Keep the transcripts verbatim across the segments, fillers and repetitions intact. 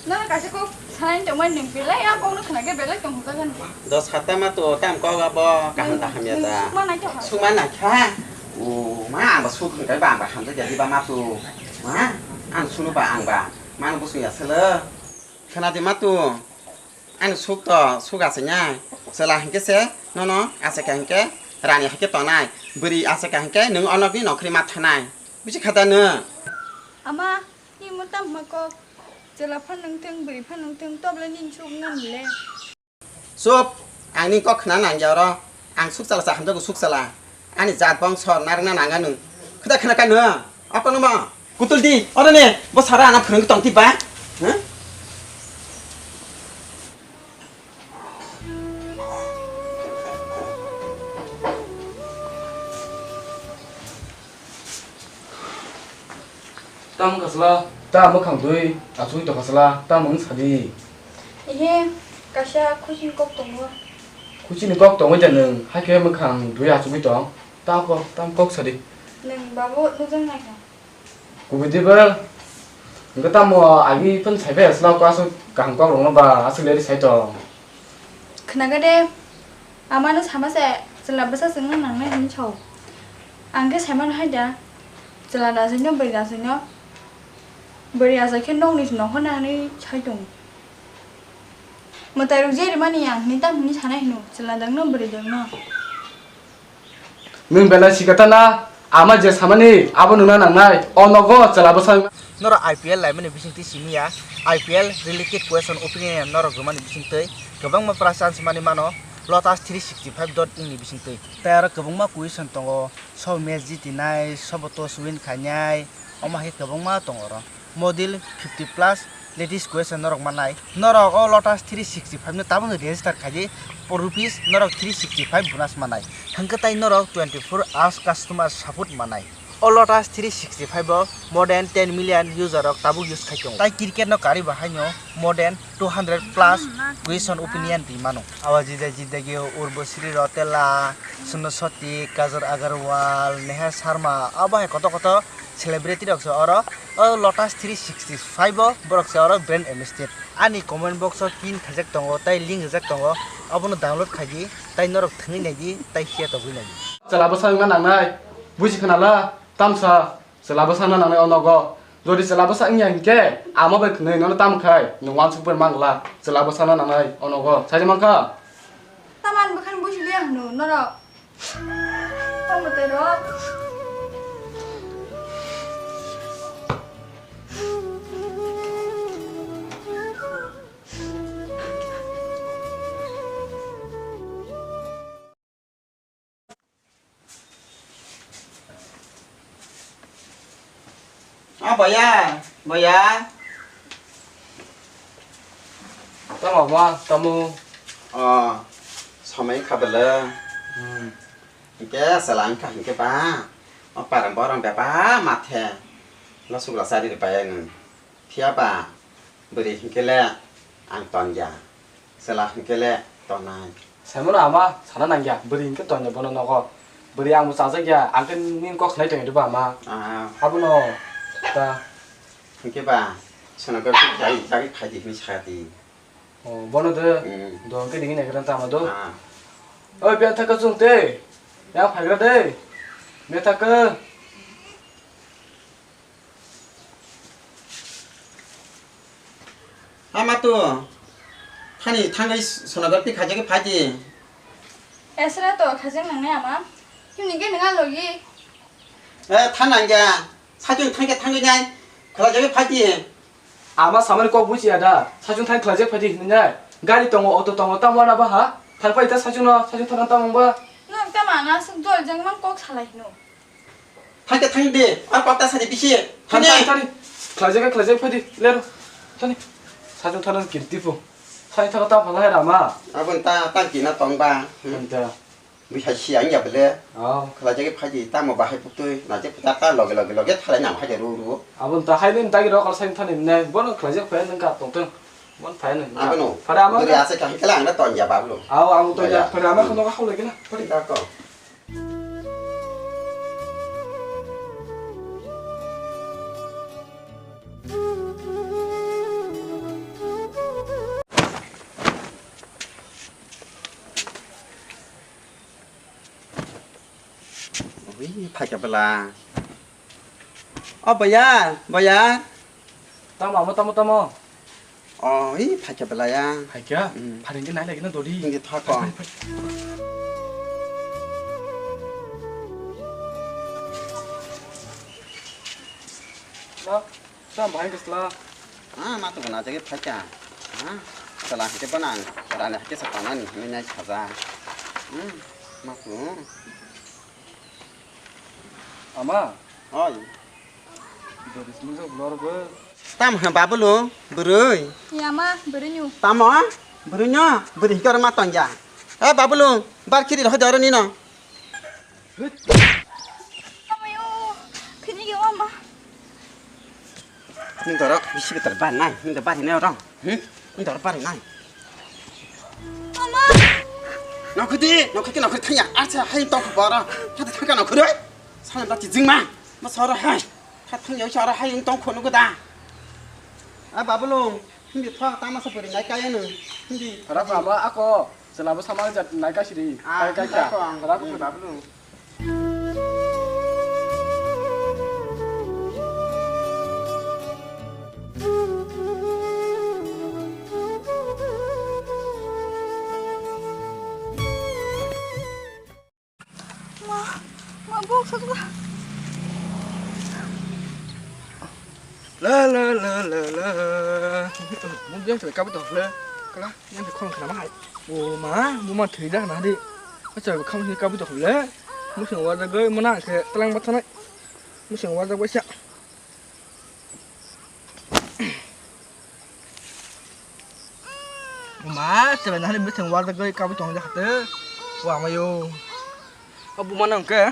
Nang kaisa kok sanai tongmani nwng belai a kokno khna khe belai tong hwnjak ani. Dos hata ma to tam kok abo kaham ta hamya ta. Nwng sukma nai to ha. Sukma nai kha. O ma ang ba suk hwnkhe ba ang ba hamjak ya di ba ma to. Ma ang sunu ba ang ba. Ma ang busung ya sele. Khna di ma to. Ang suk to suk asai nai. Chwla hwnkhe se nono asai kha hwnkhe rani hai khe tonai. Bwrwi asai kha hwnkhe nwng onokni nokhri ma thanai. Buji kha da nwng? Ama, imo tamo kok, chwla phan nung thung, bwrwi phan nung thung, tobla nini suk nang le. Chup, ang ni kok khna nang ya oro. Ang suk chala cha hamjago suk chala. Ani jat bongso narwkna nang anw. Khwda khna ka nwng? Akono ma? Kutul di, oro ne, bo sara ana phwrwng tong ti ba? Huh? Tamo kasla? Ta mwkhang twi achugwi tongkha sala, tamo wng sadi? Ehe, kaisa khuchini kok tongo. Khuchini kok tongwi da nwng, hakhe mwkhang twi achugwi tong? Ta kok, tam kok sadi? Nwng babu nujang naikha. Kubui diba? Hwnkhe tamo agini phano saiphai asla kok aswk kaham kokrokno ba aswk leri sai tong. Khnaga de, amano sama se chwla bwsa chwngno nangnai hwnwi sao. Ang khe saimano hai da, chwla da chwngno bwrwi da chwngno. Bwrwi achai khe nokni se nohorna hwnwi sai tongo. Mwtai rok je rimani ang hwnwi tam hwnwi sanai hwno, chwla dangno bwrwi dangno. Nwng belai sikatana ama je samani abo nwngna nangnai, o nogo chwla bwsa wngma. Norok I P L laimani bisingtwi simi ya, I P L related question opinion norok rwmani bisingtwi kwbangma pra chance mani mano Lotus three sixty five dot in ni bisingtwi. Tei aro kwbangma question tongo, sobo match jitinai, sobo toss win khainai, omo hai kwbangma tongo oro. Model fifty plus latest question norok manai. Norok o Lotus three sixty five no tabukni register khaidi, rupees norok three sixty five bonus manai. Hwnkhe tai norok twenty four hours customer support manai. O Lotus three sixty five o more than ten million user rok tabuk use khai tongo. Tai cricket no karwi bahaino more than two hundred plus question opinion twi mano. Awa jidai jidagi Urvasiri Rautela, Suna Sati, Kajal Agarwal, Neha Sharma, abo hai koto koto celebrity rok se oro o Lotus three sixty five o borok se oro brand ambassador. Ani comment box o pin khaijak tongo, tai link rijak tongo, abono download khaidi, tai norok thwngwi naidi, tai share togwi naidi. Chwla bwsa wngna nangnai, buji khna la, tamsa, chwla bwsa wngna nangnai o nogo. Jodi chwla bwsa wngya hinkhe, ama bai khwnwi nono tam khai, nwng uansuk bai mangla, chwla bwsa wngna nangnai o nogo. Saidi mankha? Taman bwkhani buji liya hwno, norok. Tamo tei rok. Ah, boya, boya. Tamo ma, tamo. Oh, samai khabele. Hmm. Hingke selang kha hingke ba. O parang borong beba mathe. Lo sugla sari ri paya nung. Phiya ba, bwrwi hingke le ang ton ya. Chwla hingke le tonai. Saimano ama sana nangya, bwrwi hingke tongnai bono nogo. Bwrwi ang bo chajak ya, ang khe nini kok sanai tongya diba ama? Ah. Abono ta. Hingke ba, sono khe jagwi jagwi phaidi hinwi sa di. Oh, bono de. Hmm. Do hingke digi nai khe tama do. Ah. Oi, biya thaka chung te. Yang phagra de. Biya thaka. Ama to thani thangwi sonography khaijagwi phaidi. Esra to khajak nangnai ama. Himni khe nwnga logi. Eh, than nangya. Sajung thangkhe thangwi nai. Khlaijagwi phaidi. Ama samani kok bujiya da. Sajung thang khlaijak phaidi hinwi nai. Gari tongo, auto tongo, tamo wana baha. Thang phai ta sajung no, sajung thang tamo ba. Nwng tamo ana suk dol jang mang kok salai hino. Thangkhe thangdi, ar kok ta sadi bisi. Thani, thani, thani. Khlaijak, khlaijak, phaidi, lero. Thani. Sajung thana kirti pho. Sai thana ta phalai rama. Abon ta, ta kina tongba. Anta. Bihai si ang ya bele. Oh. Khlaijak phaidi, tamo bahai putui, naje puta ta loge, loge, loge, thalai nam haja ru, ru. Abon ta hai nin tagi rok al sai thani ne, bono khlaijak phai nang ka tong tong. Bon phai nang. Abono. Phare ama. Beri asa kaham kala ang na ton ya bablo. Aw, ang ton ya, phare ama kono ka hau lagi na. Phare. Ka ko. Phaikha bwla. O boya, boya. Tamo, amo, tamo, tamo. O, i phaikha bwla ya. Phaikha? Hmm. Pharing khe nai lai khe na dodi. Hinge thako. Phai, phai, phai. Lo, tamo hai khe sla. Ah, ma tu na jage phaikha. Ah, sala hake bana. Rani hake sa tanani, hinge nai khaja. Hmm, ma tu. Ama. Oi. Dori simi sa blor bo. Tam ha babulu, bwrwi. Ya ma, bwrwi nyu. Tamo, bwrwi nyo, bwrwi hikar ma tongya. Eh, babulu, bar kiri roh doro nino. Amayo, kini ge ama. Nung doro bisi betar bar nai, nung doro bari nai orang. Hmm? Nung doro bari nai. Mama! Nongkho di, nongkho di, nongkho thangya. Acha, hai tong kho boro. Hati thangka nongkho roi. Sana dati jingma. Ma soro hai. Kha thangya soro hai tong kho nugo da. A babulung, hindi thwa tama sa pori nai kaya nu. Hindi. Rak mama ako. Chwla bo sama jat nai kaisidi. Ah, kai kai kha. Ako ang. Rak babulung. Ma, ma, bok sakla. La la la la la. Mo yang thai kabu tok le. Kala, yang thai khong khana ma hai. O ma, mo ma thai da na di. Acha kham ni kabu tok le. Mo sing wa da goi mo na khe tlang ba thanai. Mo sing wa da goi sa. Ma, chwla nahani mithang wa da goi kabu tong ja khate. Wa ma yo. Abu ma nang ke.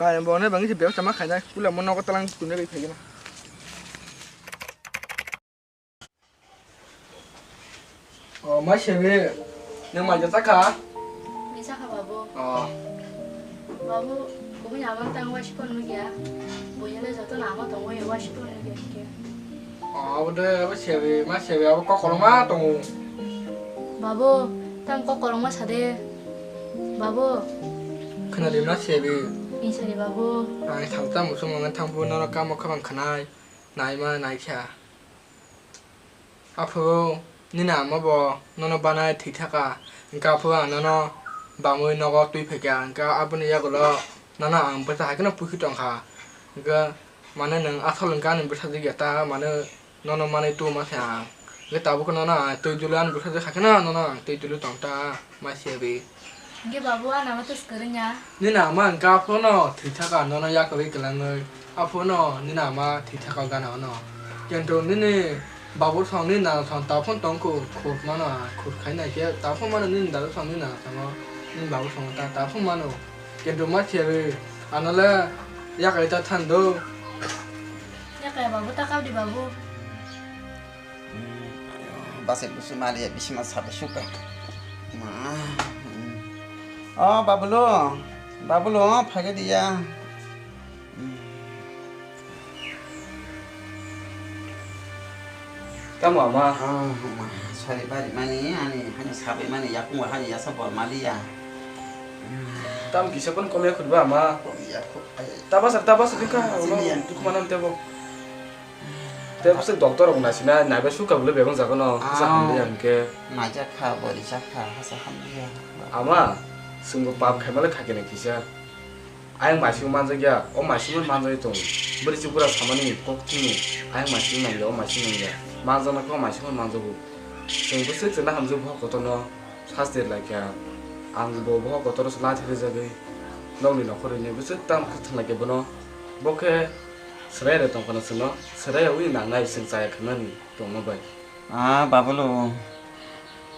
Ka bo ne bangi se bebsa ma khainai. Pula mo nogo talang tune bai phai gana. O, ma sebi. Nang mai jata kha? Mai jata kha, babu. O. Babu, kubui ni ama tang waisi phone nugya. Buini le joto no ama tongo, waisi phone nugya khe. O, abo de, abo sebi, ma sebi, abo kokolma tongo. Babu, tang kokolma sade. Babu. Khna di ma sebi. Ni sari babu. Ang thang ta musung ang thang bu no kam khabang khnai. Nai ma nai kha. Aphuru nini ama bo nono banai thwi thaka, hwnkhe aphuru ang nono bamwi nogo twi phaikha, hwnkhe aboni yagulo nono ang bwsa hai kheno pukhi tongkha, hwnkhe mane nwng asol hwnkhe ani bwsajwk ya ta mane nono manwi tubuma se ang, hwnkhe tabukhe nono ang twi duli ani bwsajwk hai kheno nono ang twi duli tong ta ma se ri. Hwnkhe babu, ani ama tus kwrwngya. Nini ama hwnkhe aphuru no thwi thaka nono yakarwi kwlangwi. Aphuru no nini ama thwi thaka gana ono. Kintu nini babu song nini nana song taphun tongkhu khuk mano, khuk khai nai khe taphun mano nini dadu song nini nana songo nini babu songo ta taphun mano. Kintu ma siyarwi ano le yakarwi ta thando. Yakarwi babu ta kabdi babu. Hmm, ayo, base busu maliya bisima sabe suka. Ma, hmm. Oh, Babulo, Babulo, phage diya. Hmm. Tamo ama? Oh, ma, sari bari mani, ani, hani sabe mani, yakung hani yasa bor maliya. Tam kisa pon komya khutba ama? Komya khut, ay. Tabasa, tabasa, dika, sini ulo, yang dukmanan tebo. Tei bwswk doctor rok naisina naibai sukha bwlwi bebak jaga no hasa hamliya hwnkhe. Naijak kha, bo rijak kha, hasa hamliya. Ama, chwngbo pap khaima le khaikhe nai kisa. Ayang maising manjakya, o maising manjagwi tong. Bwrwi chukura samani kok thwngwi, ayang maising nangya, o maising nangya. Manjaknai khe o maising manjago. Chwng bwswk chwngno hamjak bohok kotorno. Saste laikha, ang bo bohok kotor se lathi rijagwi nokni nokhorni bwswk tam khe thwng laikha bono. Bo khe swrai rai tong phano chwngno swrai yaui nangnai chwng chaya khanani tongma bai. Ah, Babulu,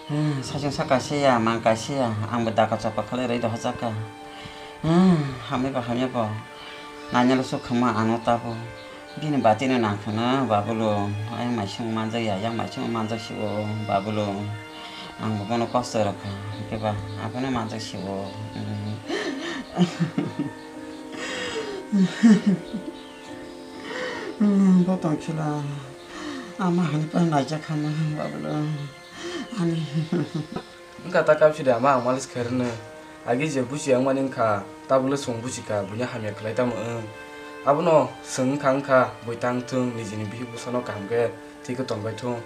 hmm, saichung sa kaisa ya, mang kaisa ya, ang bo daka chapa khalai rai dohajak kha. Hmm, hamya bo hamya bo, nainalo suk khama ano tabo. Bini batino nangkhana Babulo, ayang maising manjakya, yang maising manjak sio Babulo. Ang bo bono kosto rwkha, hwnkhe ba abono manjak sio. Bo tongkhila, ama hani pa naijak khana Babulo. Ani. Wngkha ta kapsidi ama ang malis khairwkno. Agi je buchi wngmani wngkha, tabukle chwng buchikha, buini hamya khlai tamo wng. Abono chwng wngkha wngkha, bui tang thung, nijini bihik bwsano kaham khe thwi khe tongbai thung.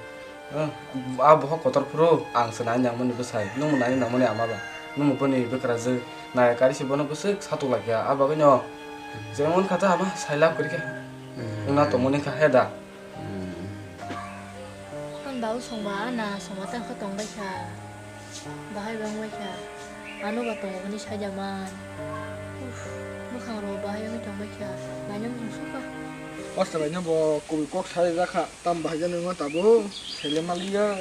Wng, a bohok kotor phuru ang se nai nangmani bwsai, nwngbo nai nangmani ama ba, nwngbo boni bwkrajwk nai kari se bono bwswk satok laikha, a bagwino jemon kha ta ama sai love kwrwi khe wngna tongmani wngkha he da. Ani babu songba, ana songba tang khe tongbai kha. Bahai bang bai kha. Ano ba tongo hwnwi saida man. Uff, bwkhang rok bahai wngwi tong bai kha. Naina muchung sukha. Poster bai no bo kubui kok sai jak kha. Tam bahai jani wngma tabuk. Sele maliya.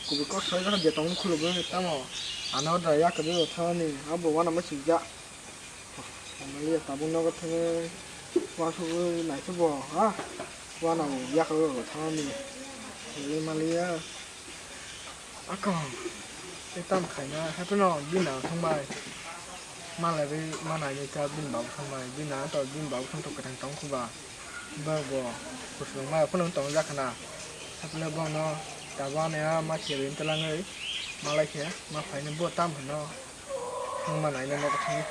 Kubui kok sai jak kha, je tong khulugwi tamo. Ano da yak kwrwi rw thani. Abo wana ma swijak. Maliya tabuk nogo thangwi uansugwi naikhe bo, ha? Uanabo yakarwi rw thani. Sele maliya. Ako, tei tam khaina, hapheno bini nang thangbai. Malaiwi ma nainai ta bini babu thangbai. Bini nang to bini babu thang to kwthang tong khuba. Bo bo kuchukma phano tong jak khna. Hapheno bono tabuk ano ma siyarwi twlangwi malai khe ma phainai bo tam hwno. Nwng ma naina nogo thangwi.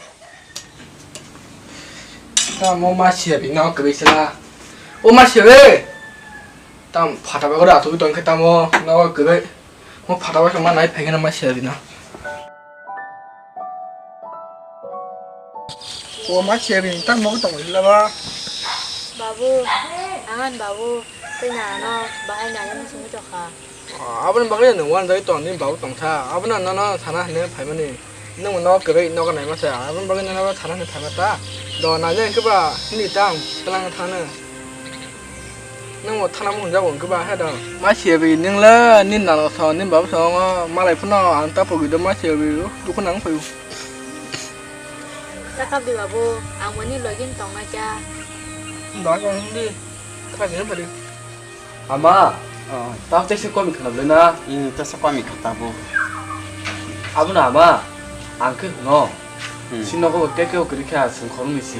Tamo ma siya bini nogo kwrwi sela. O ma siya be. Tam phata bagwi asugwi tongkhe tamo nogo kwrwi. Mo phata bagwi ma nai phaikhe ma siya bini. O ma siya bini tamo tongwi sela ba. Babu, angan babu, tei nano bahai nai simi tokha. Aboni bagwi nwng uanjagwi tong, nini babu tongkha. Abono nono sana hwnwi phaimani. Nwng nogo kwrwi nogo naima se. Aboni bagwi nono sana hwnwi phaima ta. Do naina hwnkhe ba nini tang twlang thangno. Nwng bo thana mung jago hwnkhe ba he do. Ma siyabi nwng le nini nano so, nini babu so, malai phano ang ta pogwi do ma siyabi, dukhu nang phaio. Chakabdi babu, ang bo nini logi tongna kya. Ba ko hwndi. Thakni phari. Ama, oh, tamo tesa komi khna le na? Hmm, tesa komi kha tabuk. Abono ama, ang khe hwno. Hmm. Si nogo keke o kwrwi kha, chwng khoroknwi si.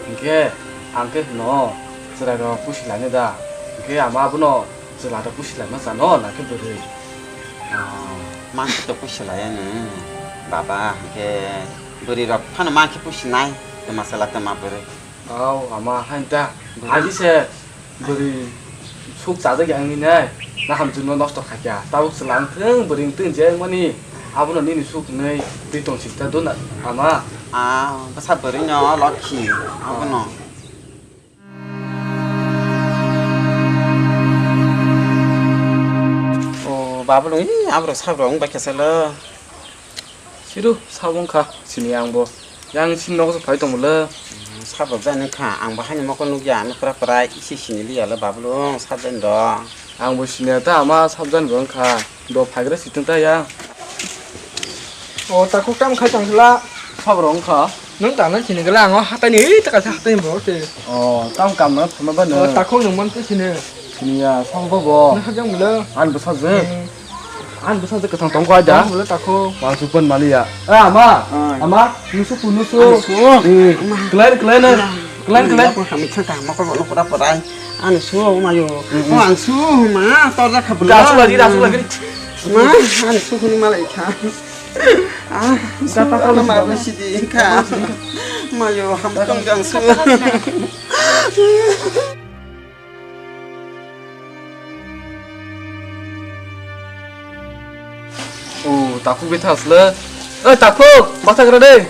Hinkhe ang khe hwno, chwrairok pusi lainai da. Hinkhe ama abono chwla rok pusi laima chano, na khe bwrwi. Oh, ma khe to pusi laiya nw, baba, hinkhe bwrwi rok phano ma khe pusi nai, twma chwla twma bwrwi. Au, ama, hain ta. Bwrwi. Ani se bwrwi suk chajak yang ni nai. Na hamchwng no nosto kha kya. Tabuk chwla wng thung, bwrwi wng thung je wng mani. Abono nini suk hwnwi twi tong sik ta duna, ama. Ah, bwsa bwrwi no lokhi. Abono. O, babulu, ih, abro sabro wng bai khe salo. Siru, sabung kha, sini ang bo. Yang sini nogo phai tong bolo. Sabro jani kha, ang bahai ni mokol nukya, ani pura pura isi sini liya le babulu, sabjani do. Ang bo sini ta ama sabjani bo wng kha. Do phaigra situng ta ya. O, takhuk tam khai tong sila. Sabro wng kha. Nung ta nang sini gala, ang o hatai ni, ui, taka sa hatai ni bo se. O, tam kam na phama ba no. O, takhuk nung man te sini. Sini ya, sabo bo. Nung hajang bolo. An bo sajak. Hmm. An bwsa je kwthang tong kho aida. Tong bolo takhuk. Wansuk pon maliya. Eh, ama. Ai. Ama, nusu pu nusu. Ang su. Eh, ama. Klen, klen, eh. Ama. Klen, klen. Ama, kami thang tang, mokol bono pura pura. Ang su, ama yo. Mm, mm. Oh, ang su, ma, tor ja kha bolo. Asuk lagi, asuk lagi. Ma, ang su huni malai kha. Ah, su, gata kha ma, ma, sidi kha. Ma yo, ham tong jang su. O, takhuk bithas le. Oi, takhuk, baksa gra de.